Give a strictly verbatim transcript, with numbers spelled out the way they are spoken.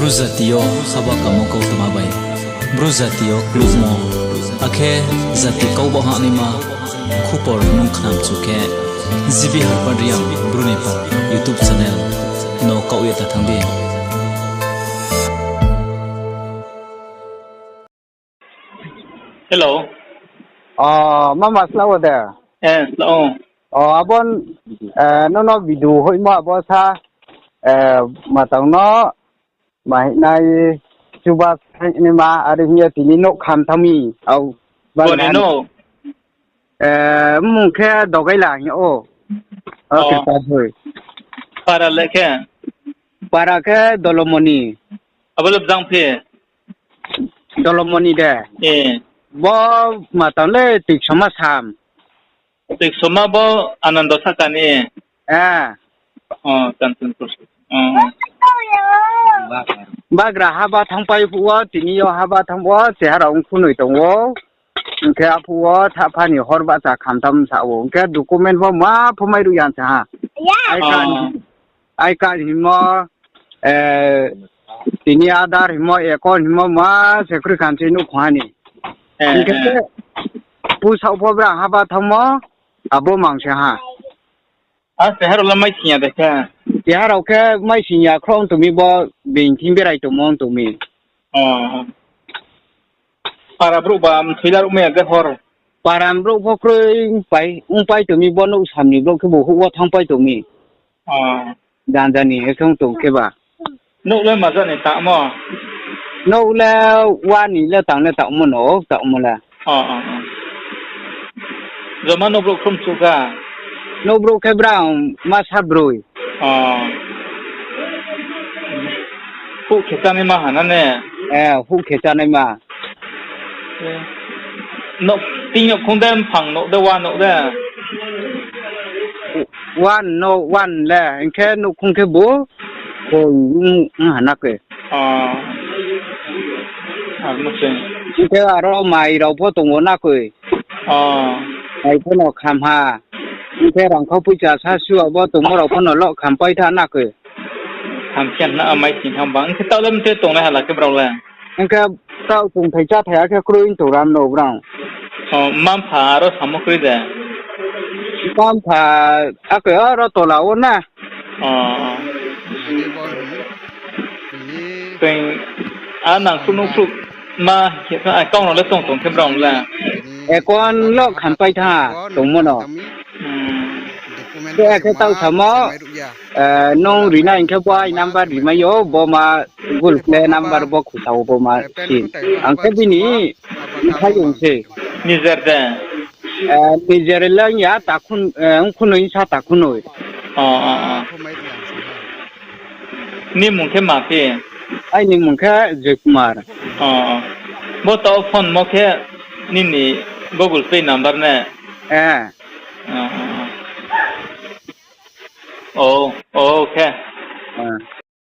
Bru jati yo haba kamo kautma bai, Bru jati yo klukmo, akhe jati kau baoh hahnaima khupor nung khnamchu khe, G B Harbar Reang Bru ni pha YouTube channel no kaoh ye ta thanng di. Hello. O, mama sla wo de? Eh, sla ou. O, abo, eh, nono video hoihmo abo sa, eh, matang no, mahinai chuba sainima, are hing ye tini nouh kham thanng mi, au, boni bagra no? Eh, mmung khe Dogaila hing ou. O, Tripal hoi. Para le khe? Para khe Dolomoni. Abo le bjang phi? Dolomoni de. Eh. Bo matang le Tuiksoma sam. Tuiksoma bo Anando sahka ni? Eh. O, Kanchanpur. O. Bagra haba thanngpai phuh wo, tini yo haba thanng wo, cheha rao ongkhunoi tong ou. Hing khe aphuh wo thahpha ni hor bahcha khamtham sa ou. Hing khe document bo ma pho mairuh ya sa ha. I card, I card hingmo, eh, tini Aadhaar hingmo, account hingmo ma se kroi khamse nouhkhong ha ni. Hing khe, pusaoh pho brang haba thanngmo, abo mang se ha. A, cheha rao le maising ya de khe? Cheha rao khe maising ya khrouh tong mi bo, being thing berai tongmo tong mi. O. Para brouh ba mthoi laruh mai ya de hor? Para brouh pho kroi pai, ongpai tong mi bo nouh sam ni brouh khe bo houh wo thanngpai tong mi. O. Janja ni ekhe ong tong khe ba. Nouh le maja ni tangmo? Nouh le wa ni le tang le tangmo no, tangmo le. O, o, o. Joma nouh brouh khrum chuh kha? Nouh brouh khe brang masa broi. O. Houh khe chánaima ha na ne? Eh, houh khe chánaima. Nouh, tini nouhkhong de, mphang nouh de, wa nouh de? Wa nouh, wa le, hing khe nouhkhong khe bo, bo, ong ha na khe. O. Hing khe aro mai rao pho tong wo na khe. O. Mai pho no kham ha. Hing khe rangkhau poicha sa su abo tongmo rao pho no lo khampai tha na khe. Hamkhe na mai sing thang ba. Hing khe taoh le mtui tongnai hala khe brao le? Hing khe taoh tongthai cháthai akhe kroi tong ram no brao. O, mma-mpha aro samo kroi de? Mma-mpha akhe aro tola wo na. O. Tei, a nang khruh nuh khruh ma, khe, a, kau no le tong tong khe brao le? Account lo khampai tha tongmo no. Khe, khe taoh samo, eh, nung ri nai hing khe bo ai number ri mai ou, bo ma Google Pay number bo khusa wo bo ma si. Ang khe bini bthai ong se. Nijer de? Eh, nijer le ong ya, takhun, eh, ongkhunoi sa takhunoi. O, o, o. Ni mung khe ma phi? Aini mung khe Joykumar. O, o. Bo taoh phone mo khe nini Google Pay number ne? Eh. O, o, o. O, o, khe. Eh.